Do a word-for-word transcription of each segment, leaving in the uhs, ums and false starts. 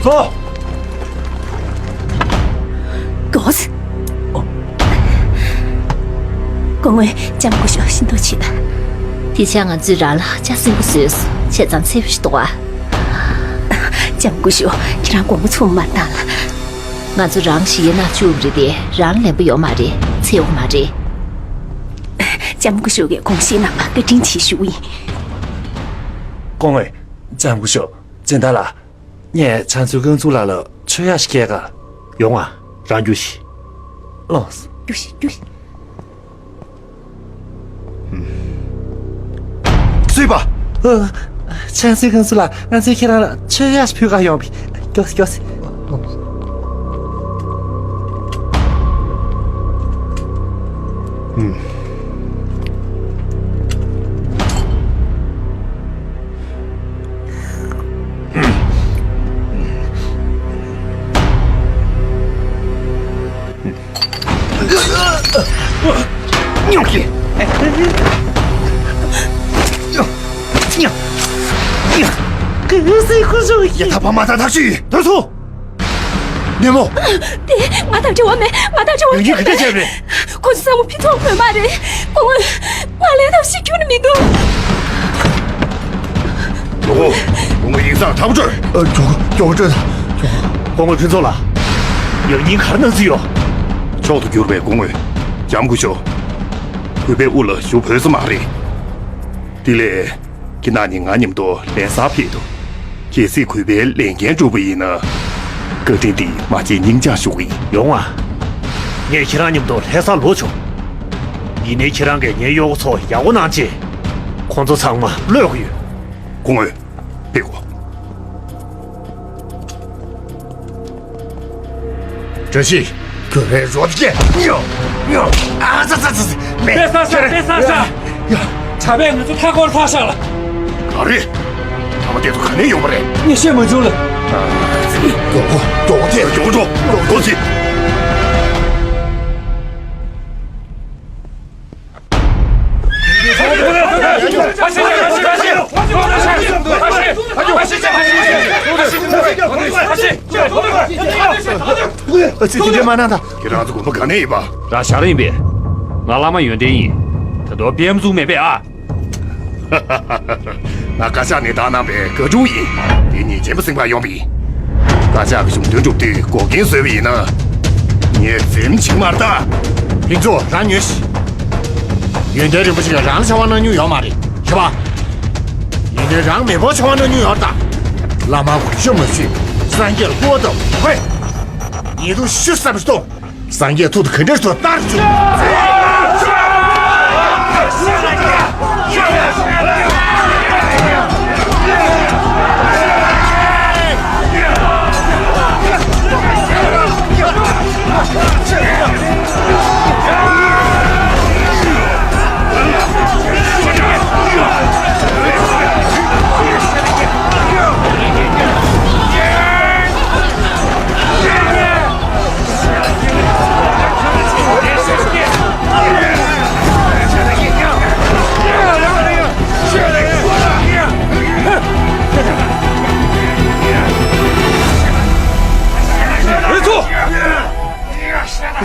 ཨོ། ཀོས། སྐུ་ངོ་ལྕམ་སྐུ་ཞབས་ཤིན་ཏུ་ཆེ། དེ་ཆ་ང་ཚོས་རང་ལ་ཧ་ཅང་སེམས་ཁུར་བཟོས་སོང་། བྱས་ཙང་འཚེར་བ་ཞིག་འདུག་ཨ། ལྕམ་སྐུ་ཞབས་ཁྱེད་རང་དགོང་མོ་ཚུར་མ་བཏང་ལ། ང་ཚོ་རང་ཞི་ཡན་ན་བཅུག་རེད་དེ། རང་ལེན་པ་ཡོད་མ་རེད། འཚེར་ཡོང་མ་རེད། ལྕམ་སྐུ་ཞབས་ཀྱི་དགོངས་བཞེས་གནང་བར་བཀའ་དྲིན་ཆེ་ཞུ་ཡིན། སྐུ་ངོ་ལྕམ་སྐུ་ཞབས། སྦྱིན་བདག་ལགས། ངས་ཕྱག་མཛོད་ཀུན་འཛུགས་ལགས་ལ་མཆོད་ཡག་ཞིག་སྐྱེལ་ག་ཡོང་ང་། རང་རྒྱུགས་ཤིག་ལོངས། རྒྱུགས་ཤིག་རྒྱུགས་ཤིག་སུས་པ། ཨ། ཕྱག་མཛོད་ཀུན་འཛུགས་ལགས། ང་ཚོས་ཁྱེད་རང་ལ་མཆོད་ཡག་ཞིག་ཕུལ་ག་ཡོང་བས། མགྱོགས་སེ་མགྱོགས་སེ། ཉོག་གི། ཉོག། ཉོག། ཉོག། ཀུན་གཟིགས་སྐུ་ཞབས། ཡ། ད་ཕ་མ་ད་ཐག་ཆོད་ཡིན། དོར་སོང་། ནེ་མོ། དེ་ང་དང་འབྲེལ་བ་མེད། ང་དང་འབྲེལ་བ་ཡང་སྙིང་ག་འདྲ་བྱས་པ་རེད། ཁོ་ཚོ་ཚང་མ་ཕུན་ཚོགས་བོད་མ་རེད། སྐུ་ངོ། ང་ལན་ཐབས་ཤིག་ཁྱོན་ནས་མི་འདུག་ཇོ་བོ། སྐུ་ངོ་ཡིག་ཚང་ཐག་པ་གཅོད། ཨ། ཇོ་ཇོ་བོ་གཅོད་དང་། ཇོ་བོ། སྐུ་ངོ་ཕུན་ཚོགས་ལགས། ཡང་སྙིང་ག་རེ་གནང་རྩིས་ཡོད། མཆོག་ཏུ་གྱུར་པའི་སྐུ་ངོ། ལྕམ་སྐུ་ཞབས། གུས་པས་དབུ་ལ་བཞུགས་ཕོད་ས་མ་རེད། དེ་ལས། ཁྱེད་རྣམ་གཉིས་ང་མཉམ་དུ་ལྷ་སར་ཕེབས་དང་། གལ་སྲིད་གུས་པས་ལས་འགན་བསྒྲུབས་པ་ཡིན་ན། བཀའ་དྲིན་འདི་མ་བརྗེད་སྙིང་བཅངས་ཞུ་གི་ཡིན། ཡོང་ང་། ངས་ཁྱེད་རང་མཉམ་དུ་ལྷ་སར་ལོག་ཆོག་ཡིན་ནའི་ཁྱེད་རང་གིས་ངའི་གཡོག་པོ་ཚོ་ཡག་པོ་གནང་རྗེས། ཁོང་ཚོ་ཚང་མ་གློད་དགོས་ཡོད། སྐུ་ངོ། ཕེབས་དགོས། བཀྲ་ཤིས། ཁྱོད་རའི་རོ་བརྒྱད། ཉོ། ཉོ། ཨ་ཙ་ཙ་ཙ་ཙ། མེད། དཔེ་བཟང་ཤག་དཔེ་བཟང་ཤག་ཡ། གྲྭ་པས་ང་ཚོ་མཐའ་སྐོར་ལྷག་ཤག་ལ། ག་རེ། ཐ་མ་དེ་ཚོ་ག་ནས་ཡོང་བ་རེད། ངས་ཤེས་མ་བྱུང་ལ། མགྱོགས་པོ། མགྱོགས་པོ་དེ། མགྱོགས་པོ་འགྲོ། མགྱོགས་པོ་ཅིག་ཨ་ཙི། དེ་འདྲས་མ་གནང་དང་། ཁྱེད་རང་ཚོ་དགོན་པ་ག་ནས་ཡིན་པ། རང་ཞར་ཡིན་པས། ང་བླ་མ་ཡོན་ཏན་ཡིན། ད་དུང་པད་མ་བཙུགས་མེད་པས་ཨ། ང་བཀའ་ཤག་ནས་བདམས་གནང་བའི་བཀའ་དྲུང་ཡིན། དེ་ཉེས་ཅན་པ་ཟིན་པར་ཡོང་བས། བཀའ་ཤག་གི་གཞུང་དོན་སྒྲུབ་དུས་འགོག་རྐྱེན་བཟོས་པ་ཡིན་ན། ངས་འཛེམ་བྱེད་མ་རེད་ད། ཕུན་ཚོགས། རང་ཉོན་ཞིག་ཡོན་ཏན་རིན་པོ་ཆེ་གིས་རང་ལ་ཆེ་བ་གནང་མྱོང་ཡོད་མ་རེད། རེད་པ། ཡིན་ནའི་རང་མེས་པོར་ཆེ་བ་གནང་མྱོང་ཡོད་ད། བླ་མར་གུས་ཞབས་མ་ཞུས། སངས་རྒྱས་ལ་སྐུར་བ་བཏབ། ཧོས། ཉེས་རྡུང་ཤུགས་ཟབ་ཅིག་གཏོང་། སངས་རྒྱས་ཐུགས་དང་ག་འདྲ་ཞིག་ཐུག་ལྟར་བྱུང་།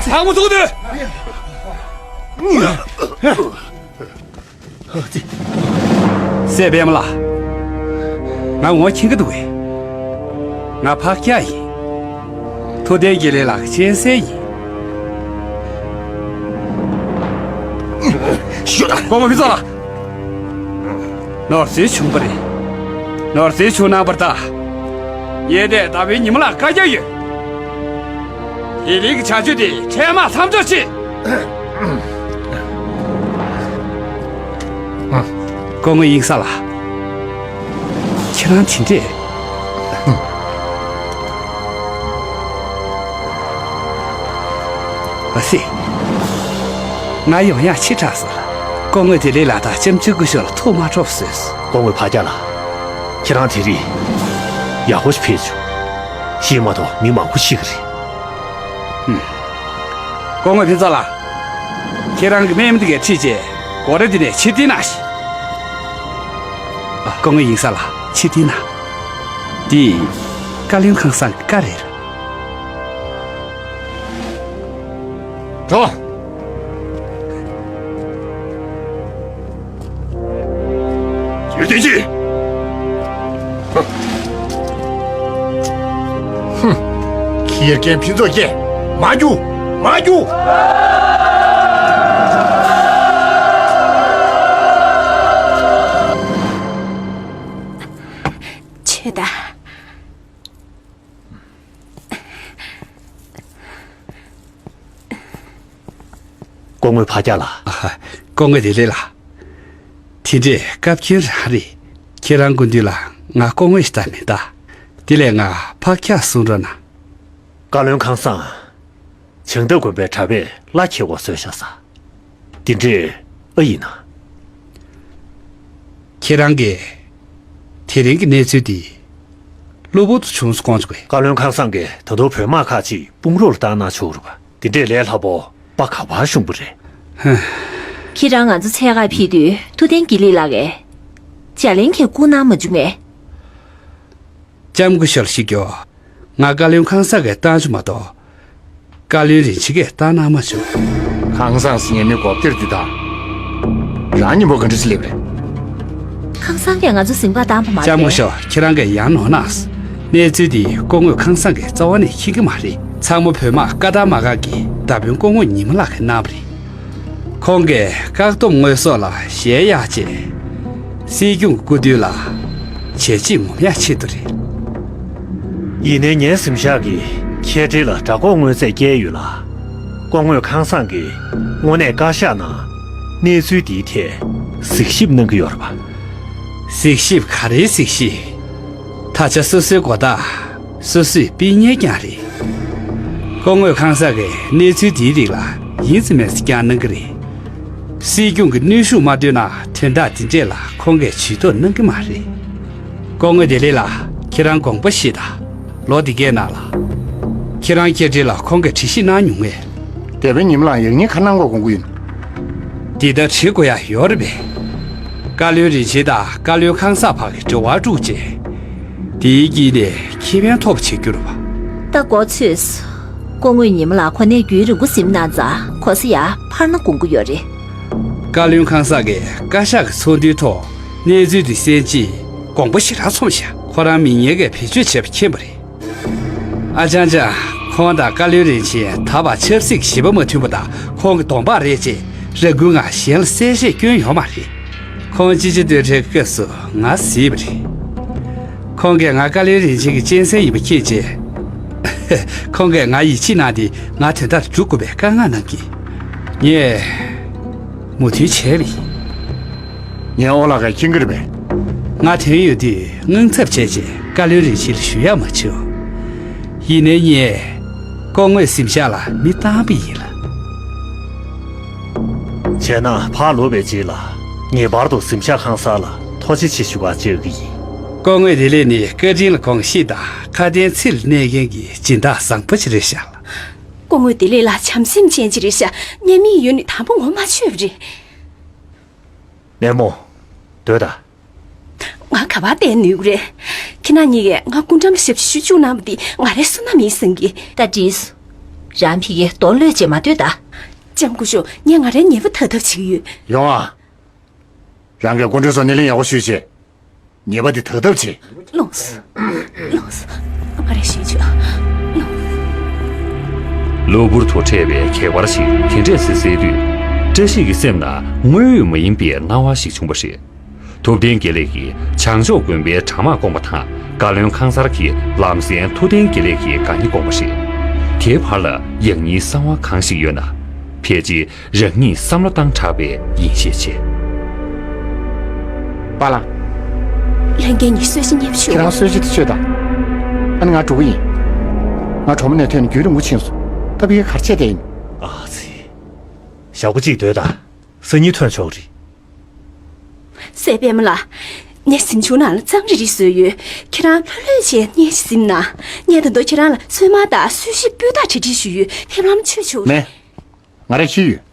ཚང་མ་ཚུར་སྡོད། སྲས་པད་མ་ལགས། ང་ངོ་མཁྱེན་གྱི་འདུག་གས། ང་འཕགས་སྐྱབས་ཡིན། ཐུབ་བསྟན་དགེ་ལེགས་ལགས་ཀྱི་གཅན་གཟན་ཡིན། ཤོད་དང་། སྐུ་ངོ་ཕུན་ཚོགས་ལགས། ནོར་འཛོལ་བྱུང་བ་རེད། ནོར་འཛོལ་བྱུང་གནང་བར་ཐུགས་རྗེ་ཆེ། ངས་ད་ལྟ་བའི་ཉི་མ་ལ་བཀའ་རྒྱ་ཡོད། དེ་རིང་གི་བྱ་སྤྱོད་དེ་འཕྲལ་མར་མཚམས་འཇོག་བྱེད། སྐུ་ངོ་དབྱིངས་གསལ་ལགས། ཁྱེད་རང་དེ་འདྲས། ཨ་ཙི། ང་ཡོང་ཡག་ཕྱི་དྲགས་སོང་། སྐུ་ངོ་དགེ་ལེགས་ལགས་དང་ལྕམ་ཆུང་སྐུ་ཞབས་ལ་ཐུགས་མ་སྤྲོ་བ་བཟོས་སོང་། སྐུ་ངོ་འཕགས་སྐྱབས་ལགས། ཁྱེད་རང་དེ་རིང་ཡག་པོ་ཞིག་ཕེབས་བྱུང་། གཞན་མ་གཏོགས་མི་མང་པོ་ཤི་གི་རེད། ཧུམ། སྐུ་ངོ་ཕུན་ཚོགས་ལགས། ཁྱེད་རང་གི་རྨས་མ་འདི་གར་ཁྲིད་བྱས་སྒོ་ར་འདི་ནས་ཕྱིར་འཐེན་གནང་ཞིག་ཨ། སྐུ་ངོ་དབྱིངས་གསལ་ལགས། ཕྱིར་འཐེན་གནང་། འདི། བཀའ་བློན་ཁང་བཟང་གི་བཀའ་རེད། འགྲོ། ཡོད་དེ་ཅི། ཁྱི་ཡར་རྒན་ཕུན་ཚོགས་སྐྱེས། མ་རྒྱུག་མ་རྒྱུག་ཆོད་དང་། སྐུ་ངོ་ཕ་རྒྱ་ལགས། སྐུ་ངོ་བདེ་ལེགས་ལགས། དེ་འདྲའི་སྐབས་ཁྱེད་རང་རེད། ཁྱེད་རང་སྐུ་མདུན་ལ་ང་སྐུ་ངོ་ཞིག་ལྟ་མི་ལྟ། དེ་ལས་ང་ཕ་རྒྱ་གསུང་རོགས་གནང་། བཀའ་བློན་ཁང་བཟང་། བྱང་འདབས་དགོན་པའི་གྲྭ་པས་བླ་འཁྱེར་བ་བཟོས་བཞག་ས། དེ་འདྲས་ཨ་ཡིན་ན། ཁྱེད་རང་གིས་དེ་རིང་གི་གནས་ཚུལ་འདི་གློ་བུར་དུ་བྱུང་སོང་དགོངས་བྱུང་བས། བཀའ་བློན་ཁང་བཟང་གིས་ད་དུང་བོད་དམག་ཁག་ཅིག་དཔུང་རོགས་ལ་བཏང་གནང་ཆོག་རེད་པ། དེ་འདྲས་ལས་སླ་པོ་པ་ག་པར་ཤོང་པ་རེད། ཧ། ཁྱེད་རང་ང་ཚོ་འཚོལ་གར་ཕེབས་དུས་ཐུབ་བསྟན་དགེ་ལེགས་ལགས་ཀྱིས་ལྗགས་ལན་གྱི་བསྐུར་གནང་མ་བྱུང་ངས། ལྕམ་སྐུ་ཞབས་ལ་ཞུ་རྒྱུ། ང་བཀའ་བློན་ཁང་བཟང་གིས་བཏང་བྱུང་མ་གཏོགས། བཀའ་བློན་རིན་ཆེན་གྱིས་བཏང་གནང་མ་བྱུང་། ཁང་བཟང་ཟེར་མཁན་མི་སྒོ་སྟེར་དུས་དང་། རང་ཉིན་པོ་ག་འདྲ་ཞིག་སླེབས་རེད། ཁང་བཟང་གིས་ང་ཚོ་གཟིམ་ཁར་བཏང་བ་མ་རེད། ལྕམ་སྐུ་ཞབས། ཁྱེད་རང་གིས་ཡང་ནོར་གནང་སོང་། གནས་ཚུལ་འདི་སྐུ་ངོ་ཁང་བཟང་གིས་རྩ་བ་ནས་མཁྱེན་གྱི་མ་རེད། ཚང་མ་བོད་དམག་ཀ་དག་མ་ག་གི་མདའ་དཔོན་སྐུ་ངོ་ཉི་མ་ལགས་ཀྱིས་གནང་བ་རེད། ཁོང་གིས་བཀག་སྡོམ་དངོས་ཟོག་ལ་ཞལ་གཡར་རྗེས། སྲིད་སྐྱོང་གི་སྐུ་མདུན་ལ་བྱས་རྗེས་ངོམ་ཡག་ཆེད་དུ་རེད། ཡིན་ནའི་ངའི་གཟིམ་ཤག་གི་ཁལ་ཁྲི་ལ་དགྲ་འགོག་དངོས་རྫས་བཀལ་ཡོད་ལ། སྐུ་ངོ་ཁང་བཟང་གིས་དངོས་གནས་བཀའ་ཤག་ནང་གནས་ཚུལ་འདིའི་ཐད་གཟིགས་ཞིབ་གནང་གི་ཡོད་རེད་པ། གཟིགས་ཞིབ་ག་རེའི་གཟིགས་ཞིབ། ད་ཆ་སོ་སོའི་མགོ་བདག་སོ་སོས་སྤེལ་མཁན་རྐྱང་རེད། སྐུ་ངོ་ཁང་བཟང་གིས་གནས་ཚུལ་འདིའི་རིགས་ལ་ཡིན་ཙམ་མིན་ཙམ་རྐྱང་གནང་གི་རེད། སྲིད་སྐྱོང་གི་གནོན་ཤུགས་མ་བཏོན་ན་དོན་དག་འདི་འདྲས་ལ་ཁོང་གིས་ཇུས་གཏོགས་གནང་གི་མ་རེད། སྐུ་ངོ་བདེ་ལེགས་ལགས། ཁྱེད་རང་དགོངས་པ་བཞེས་དང་། ལོ་འདི་གའི་ནང་ལ། ཁྱེད་རང་ཁལ་ཁྲི་ལ་ཁོང་གིས་དྲི་ཞིབ་གནང་མྱོང་ངས། སྡེ་དཔོན་ཉི་མ་ལགས་ཡང་སྙིང་ཁ་གནང་དགོས་དགོངས་ཀྱི་ཡོད། འདི་ལྟར་དྲི་དགོས་ཡ་ཡོད་རེད་པས། བཀའ་བློན་རིན་ཆེན་དང་བཀའ་བློན་ཁང་གསར་བར་གྱི་འབྲེལ་བ་དཀྲུགས་རྗེས། དེའི་དཀྱིལ་ནས་ཁེ་ཕན་ཐོབ་བྱེད་རྒྱུ་རེད་པ། ད་གོ་ཚོད་སོང་། སྐུ་ངོ་ཉི་མ་ལགས་ཁོ་ནས་རྒྱུན་རིང་པོ་གཟིམ་གནང་ཙང་གོ་ས་ཡར་འཕར་ན་དགོངས་ཀྱི་ཡོད་རེད། བཀའ་བློན་ཁང་གསར་གྱིས་བཀའ་ཤག་གི་ཚོགས་འདུའི་ཐོག་གནས་ཚུལ་འདི་གསན་རྗེས་དགོངས་པ་ཞེ་དྲག་ཚོམས་ཤག་ཁོ་རང་མི་ཉན་མཁན་བེད་སྤྱོད་བྱས་པ་མཁྱེན་པ་རེད། ཨ་ཅང་ཅང་། ཁོང་དང་བཀའ་བློན་རིན་ཆེན་ད་བར་ཆབ་སྲིད་ཀྱི་བཞེད་པ་མ་མཐུན་པ་དང་ཁོང་གི་གདོང་པགས་རལ་རྗེས་རང་འགུལ་ངང་གཞན་ལ་གསལ་བཤད་བསྐྱོན་ཡོད་མ་རེད། ཁོང་སྤྱི་ཆིངས་བཏོན་འཕྲལ་གྱི་སྐབས་སུ་ང་གཟིགས་པ་རེད། ཁོང་གིས་ང་བཀའ་བློན་རིན་ཆེན་གྱི་གཅན་གཟན་ཡིན་པ་མཁྱེན་རྗེས། ཁོང་གིས་ང་ཡིད་ཆེས་གནང་སྟེ་ང་དོན་དག་སྒྲུབ་དགོས་པའི་བཀའ་མངགས་གནང་གིས། ངས་མོས་མཐུན་བྱས་པ་ཡིན། ངའི་ཨོ་ལགས་ཀྱིས་མཁྱེན་གྱི་རེད་པས། ང་དོན་ཡོད་དུས་དངངས་འཚབ་བྱས་རྗེས་བཀའ་བློན་རིན་ཆེན་ལ་ཞུ་ཡག་མ་བྱུང་། ཡིན་ནའི་ངས་སྐུ་ངོའི་གཟིམ་ཤག་ལ་མི་བཏང་པ་ཡིན་ལ། བྱས་ན་ཕར་ལོག་པའི་རྗེས་ལ་ངེས་པར་དུ་གཟིམ་ཤག་ཁང་གསར་ལ་ཐུགས་རྗེ་ཆེ་ཞུ་བར་བཅར་གྱི་ཡིན། སྐུ་ངོ་བདེ་ལེགས་ནི་བཀའ་དྲིན་ལ་དགོངས་ཤིག་དང་ཁ་དན་ཚིག་ལ་གནས་མཁན་གྱི་སྦྱིན་བདག་བཟང་པོ་ཅིག་རེད་ཤག་སྐུ་ངོ་བདེ་ལེགས་ལགས་བྱམས་སེམས་ཅན་ཅིག་རེད་ཤག་སྔོན་མའི་ཡུལ་ནས་དམ་པ་ངོ་མ་ཆོད་པ་རེད། ནས་མོ། སྡོད་ད། ང་ག་པར་བསྡད་ནུས་ཀྱི་རེད། ཁྱེད་རང་གཉིས་ཀས་ང་སྐུ་འགྲམ་ལ་ཞབས་ཕྱི་ཞུ་བཅུག་གནང་བ་འདི་ང་རའི་བསོད་ནམས་ཡིན་བསམ་གི། ད་འགྲིགས་སོང་། རང་ཕ་གིར་གདོང་གློད་བྱེད་མ་སྡོད་ད། ལྕམ་སྐུ་ཞབས། ངས་ང་རའི་ཉེས་པ་དག་ཐབས་བྱེད་ཀྱི་ཡོད། ཡོང་ཨ། རང་གིས་སྐུ་མགྲོན་ཚོར་སྣེ་ལེན་ཡག་པོ་ཞུས་བྱས། ཉེས་པ་འདི་དག་ཐབས་བྱེད། ལོངས། ལོངས། ང་རེ་ཞུས་ཆོག་ལོངས། གློ་བུར་དུ་འཕྲད་པའི་ཁྱད་པར་ཞིག་དེ་འདྲས་སེ་གསལ་དུས། བཀྲ་ཤིས་ཀྱི་སེམས་ན་དངོས་ཡོད་མ་ཡིན་པའི་སྣང་བ་ཞིག་བྱུང་བ་རེད། ཐུབ་བསྟན་དགེ་ལེགས་ཀྱིས་བྱང་ཕྱོགས་དགོན་པའི་གྲྭ་དམག་བསྐོངས་པ་དང་། བཀའ་བློན་ཁང་གསར་གྱིས་ལམ་སེང་ཐུབ་བསྟན་དགེ་ལེགས་ཀྱི་དགའ་ཉེ་བསྐོངས་པ་རེད། དེའི་བར་ལ་ཡང་སྙིང་གསང་བ་གང་ཞིག་ཡོད་ན། ཕལ་ཆེར་རང་ཉིད་བསམ་བློ་བཏང་དྲགས་པས་ཡིན་ཤས་ཆེ། པཱ་ལགས། ལྷན་རྒྱས་གཉིས་གསོལ་ཇ་མཉེས་པོ་མཆོད། ཁྱེད་རང་གསོལ་ཇ་དེ་མཆོད་དང་། ཨ་ནི་ང་འགྲོ་གི་ཡིན། ང་གྲོ་མོ་ནས་ཐོན་ནས་རྒྱུན་རིང་པོ་ཕྱིན་སོང་། ད་ཕ་གིར་ག་རེ་བྱས་བསྡད་ཡིན། ཨ་ཙི། ཞག་པོ་གཅིག་སྡོད་དང་། སང་ཉིན་ཐོན་ཆོག་གི་རེད། སྲས་པད་མ་ལགས། ངས་གཟིམ་ཆུང་ནང་ལ་གཙང་རིག་རིག་བཟོས་ཡོད། ཁྱེད་རང་ལྷོད་ལྷོད་བྱས་གནས་གཟིམ་ན། ངས་ད་དུང་ཁྱེད་རང་ལ་ཚོད་མ་དང་གསོལ་ཞིབ་སྤུས་དག་གྲ་སྒྲིག་ཞུས་ཡོད། ཕེབས་ལམ་མཆོད་ཆོག་གི་རེད། མེད། ང་རས་འཁྱེར་ཡོད།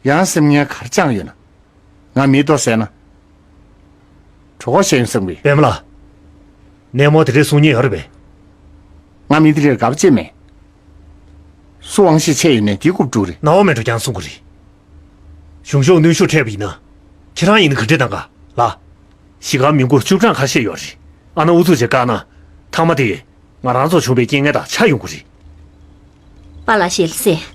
ཡང་སེམས་ངན་ག་རེ་བཅངས་ཡོད་ན། ང་མིའི་ལྟོ་ཟས་ན། གྲོད་ཁོག་བཤལ་ཡོང་བསམ་གི། པད་མ་ལགས། གནས་མོ་དེ་འདྲས་གསུང་མཁན་ཡོད་རེད་པས། ང་མི་དེ་འདྲས་དགའ་པོ་ཅིག་མེད། སུ་དབང་ཤེད་ཆེ་ཡོད་ནས་དེ་རྐུབ་བཀྲུ་རེད། ནའོ་མེ་འགྲོ་རྐྱང་གསུང་གི་རེད། གཞུང་ཕྱོགས་གནོན་ཤུགས་འཕྲད་པ་ཡིན་ན། ཁྱེད་རང་ཡིན་ན་ག་འདྲས་གནང་ག་ལགས། གཞིས་ཀ་མི་མགོ་བཅུ་གྲངས་ཁ་ཤས་ཡོད་རེད། ཨ་ན་ཨུ་ཚུགས་བྱས་བཀག་ན། ཐ་མ་དེ། ང་རང་ཚོ་བྱུང་བའི་རྐྱེན་ངན་དང་ཆ་ཡོང་གི་རེད། པཱ་ལགས་ཞལ་གསལ།